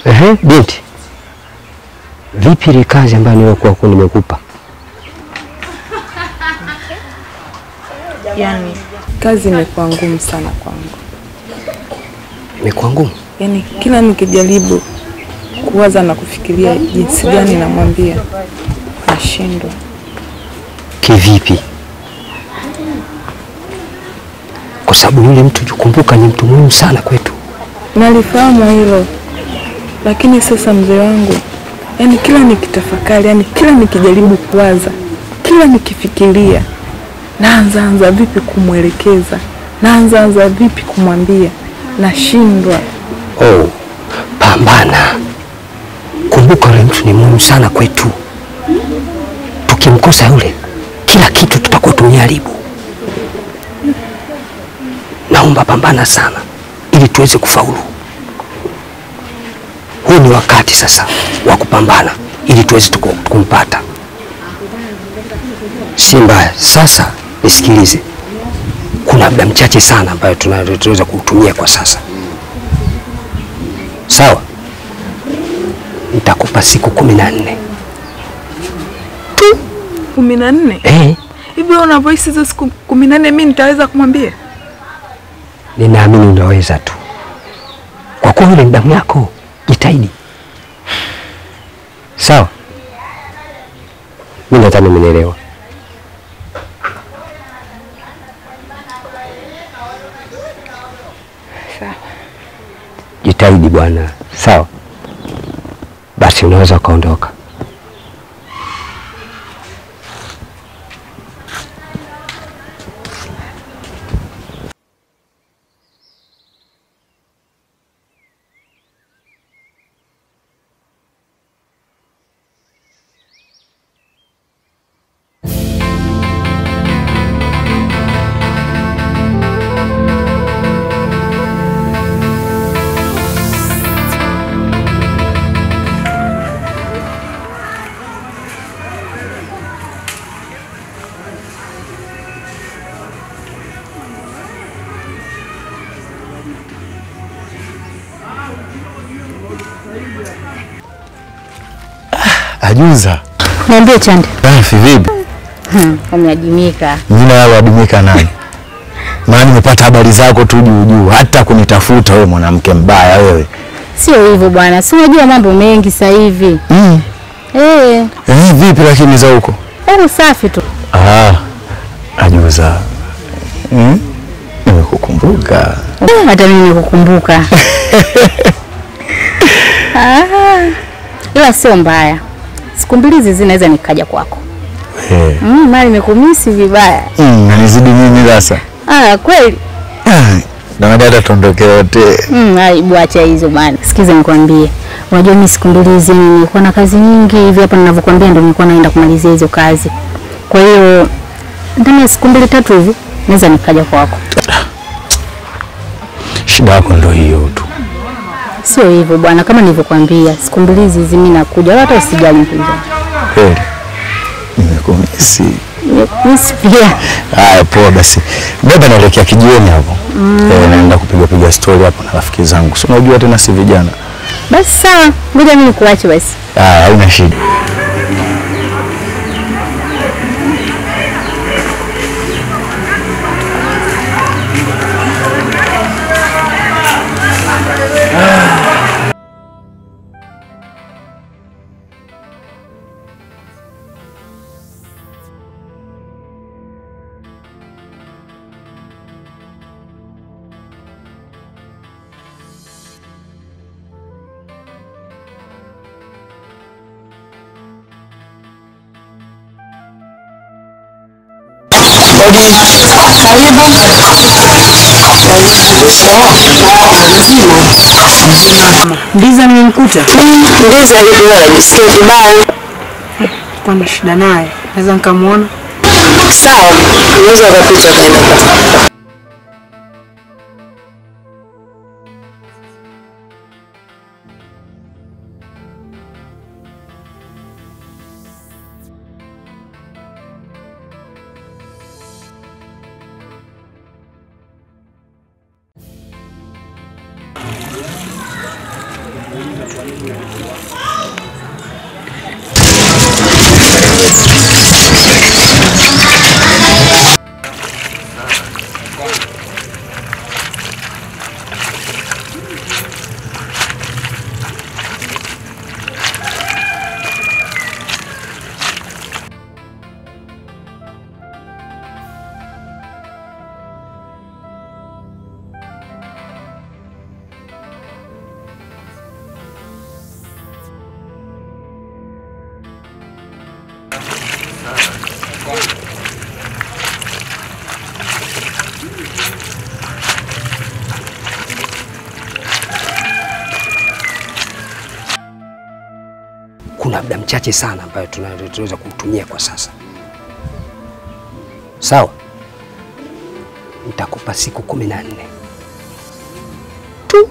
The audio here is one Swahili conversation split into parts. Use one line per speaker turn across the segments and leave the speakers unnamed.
Ehe, binti. Vipi ile kazi ambayo nilikuwa nimekupa?
Yaani kazi imekuwa ngumu sana kwangu.
Imekuwa ngumu?
Yaani kila nikijaribu kuwaza na kufikiria jinsi gani namwambia, nashindwa.
Kivipi? Kwa sababu yule mtu, kumbuka, ni mtu muhimu sana kwetu.
Nalifahamu hilo. Lakini sasa mzee wangu, yaani kila nikitafakari, yaani kila nikijaribu kuwaza, kila nikifikiria, naanza vipi kumwelekeza, naanza vipi kumwambia, nashindwa.
Oh, pambana. Kumbuka yule mtu ni muhimu sana kwetu. Tukimkosa yule, kila kitu tutakuwa tumeharibu. Naomba pambana sana ili tuweze kufaulu. Huu ni wakati sasa wa kupambana ili tuweze kumpata. Si mbaya. Sasa nisikilize. Kuna muda mchache sana ambayo tunaweza kuutumia kwa sasa. Sawa? Nitakupa siku 14.
Tu 14?
Eh.
Hivi unavoisi hizo siku 14 mimi nitaweza kumwambia?
Ninaamini unaweza tu. Kwa kuwa yule ni damu yako, jitahidi. Sawa? Mimi nadhani umenielewa.
Sawa.
Jitahidi bwana. Sawa? Basi unaweza kuondoka.
Ajuza.
Niambie Chande.
Safi vipi?
Umeadimika.
Jina lako adimika nani? Maana nimepata habari zako tu juu juu, hata kunitafuta wewe mwanamke mbaya wewe.
Sio hivyo bwana, si unajua mambo mengi sasa hivi. Eh.
Eh, vipi lakini za huko?
Safi tu.
Ah. Ajuza. Nimekukumbuka.
Hata mimi nimekukumbuka. Ila sio mbaya. Siku mbili hizi zinaweza nikaja kwako.
Eh.
Mali nimekumisi vibaya.
Nanizidi mimi sasa.
Ah, kweli?
Na dada tuondoke wote.
Aibu acha hizo bwana. Sikiza nikwambie. Unajua mimi siku mbili hizi nilikuwa na kazi nyingi hivi hapa ninavyokuambia ndio nilikuwa naenda kumalizia hizo kazi. Kwa hiyo ndani ya siku mbili tatu hivi naweza nikaja kwako.
Shida yako ndio hiyo tu.
Sio hivyo bwana, kama nilivyokuambia, siku mbili hizi mimi nakuja, hata usijali mpenzi.
Kweli. Nimekumisi.
Nimekumisi pia.
Haya poa basi. Baba naelekea kijiweni hapo. Naenda kupiga piga story hapo na rafiki zangu. Si unajua tena si vijana.
Basi sawa, ngoja mimi nikuache basi.
Ah, haina shida.
Ndiza nimemkuta.
Ndiza alikuwa anajisikia vibaya.
Kwa na shida naye. Naweza nikamuona?
Sawa, unaweza kupita kwenda.
Kuna muda mchache sana ambayo tunaweza kutumia kwa sasa. Sawa? Nitakupa siku 14 tu.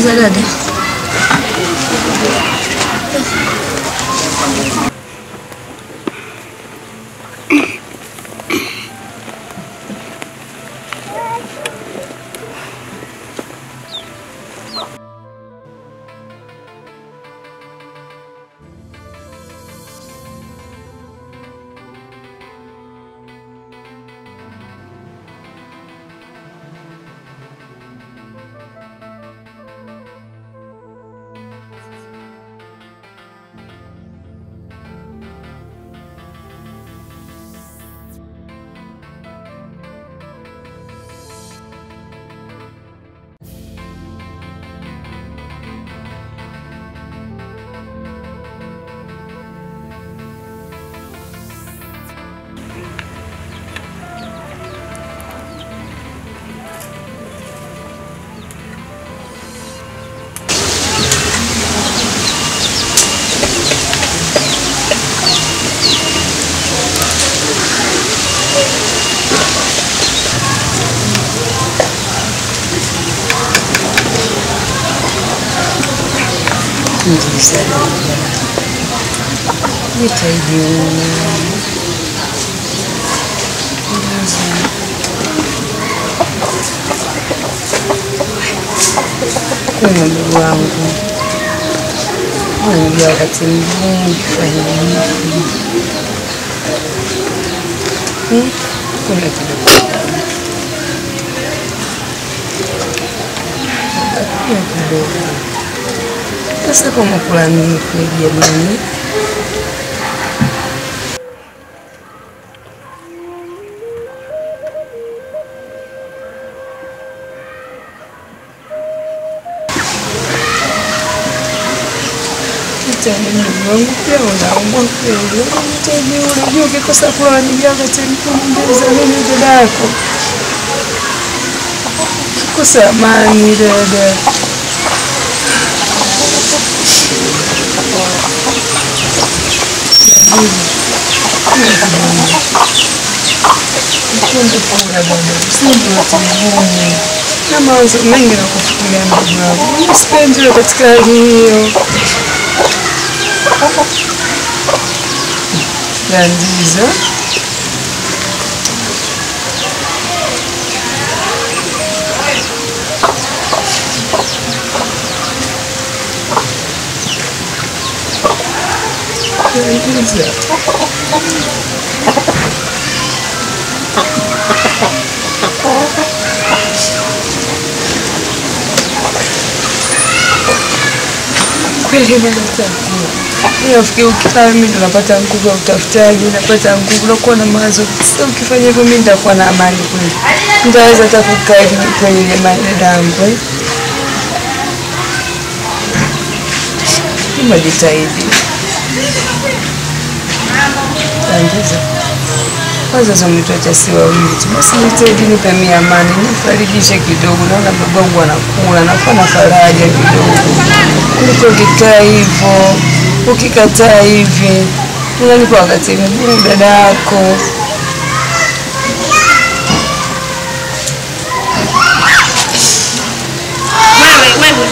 Dada. Jitahidi. Kuna ndugu wangu, unajua wakati mgumu kufanya hivi. Kuna kidogo. Kuna kidogo. Sasa kama kula nini kweli jamani? Ndugu wangu pia unaumwa kweli. Mtaji unajua ukikosa kula unajijia wakati mgumu mbele za mimi dada yako. Kosa amani dada. Na mawazo mengi na kufikiria ndugu wangu. Sipendi katika hali hiyo. Landiza. Landiza. Kweli unatakiwa. Nafikiri ukikaa mimi ndo napata nguvu ya utafutaji, napata nguvu na kuwa na mawazo. Sasa ukifanya hivyo mimi nitakuwa na amani kweli. Nitaweza hata kukaa hivi kwenye dada yangu. Nimejitahidi. Angiza. Wazazi wametuacha si wawili tu. Basi nijitahidi nipe mimi amani, nifarijishe kidogo. Naona babangu anakula, nakuwa na faraja kidogo. Kuliko ukikaa hivyo, ukikataa hivi, unanipa wakati mgumu dada yako.
Wewe.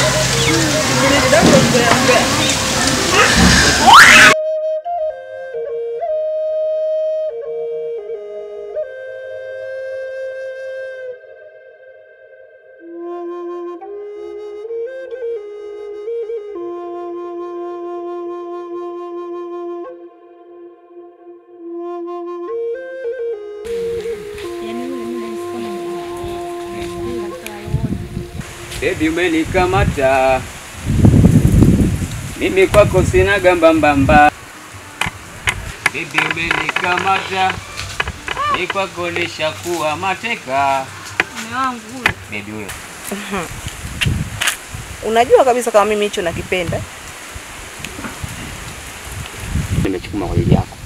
Baby umenikamata, mimi kwako sina gamba mbamba. Baby umenikamata, mimi kwako nishakuwa mateka.
Mume wangu huyo.
Baby huyo.
Unajua kabisa kama mimi hicho nakipenda.
Nimechukua kwa ajili yako.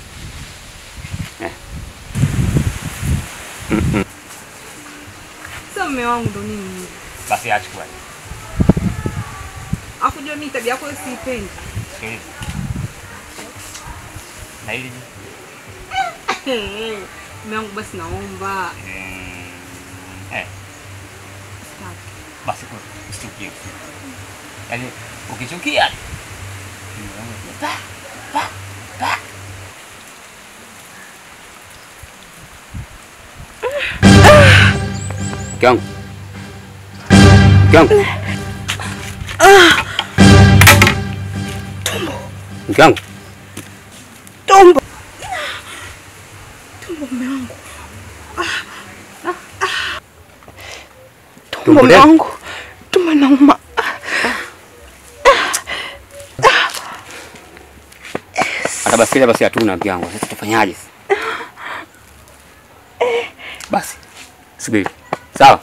Sasa mume wangu ndo nini?
Basi achukua.
Afu jua mimi tabia yako siipendi.
Sikiliza. Na hili
mume wangu basi naomba.
Basi usichukie. Yaani ukichukia pa pa pa. Mke wangu.
Tumbo.
Mke wangu.
Tumbo. Tumbo mume wangu. Tumbo mume wangu. Tumbo inauma.
Hata basi basi hatuna mke wangu. Sasa tutafanyaje? Basi. Subiri. Sawa?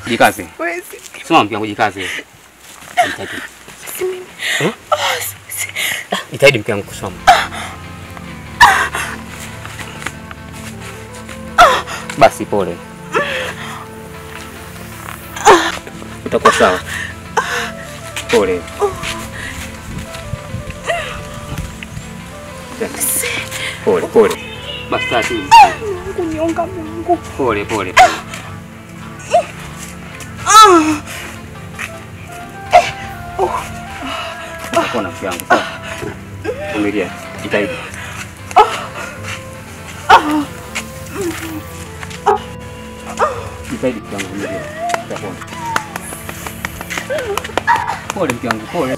Jikaze. Simama mke wangu, jikaze. Jitahidi. Jitahidi mke wangu kusoma. Basi pole. Utakuwa sawa. Pole. Pole, pole. Basi taratibu.
Kunyonga Mungu.
Pole, pole. Utapona mke wangu, sawa? Vumilia, jitahidi. Jitahidi mke wangu, vumilia. Utapona. Pole mke wangu, pole.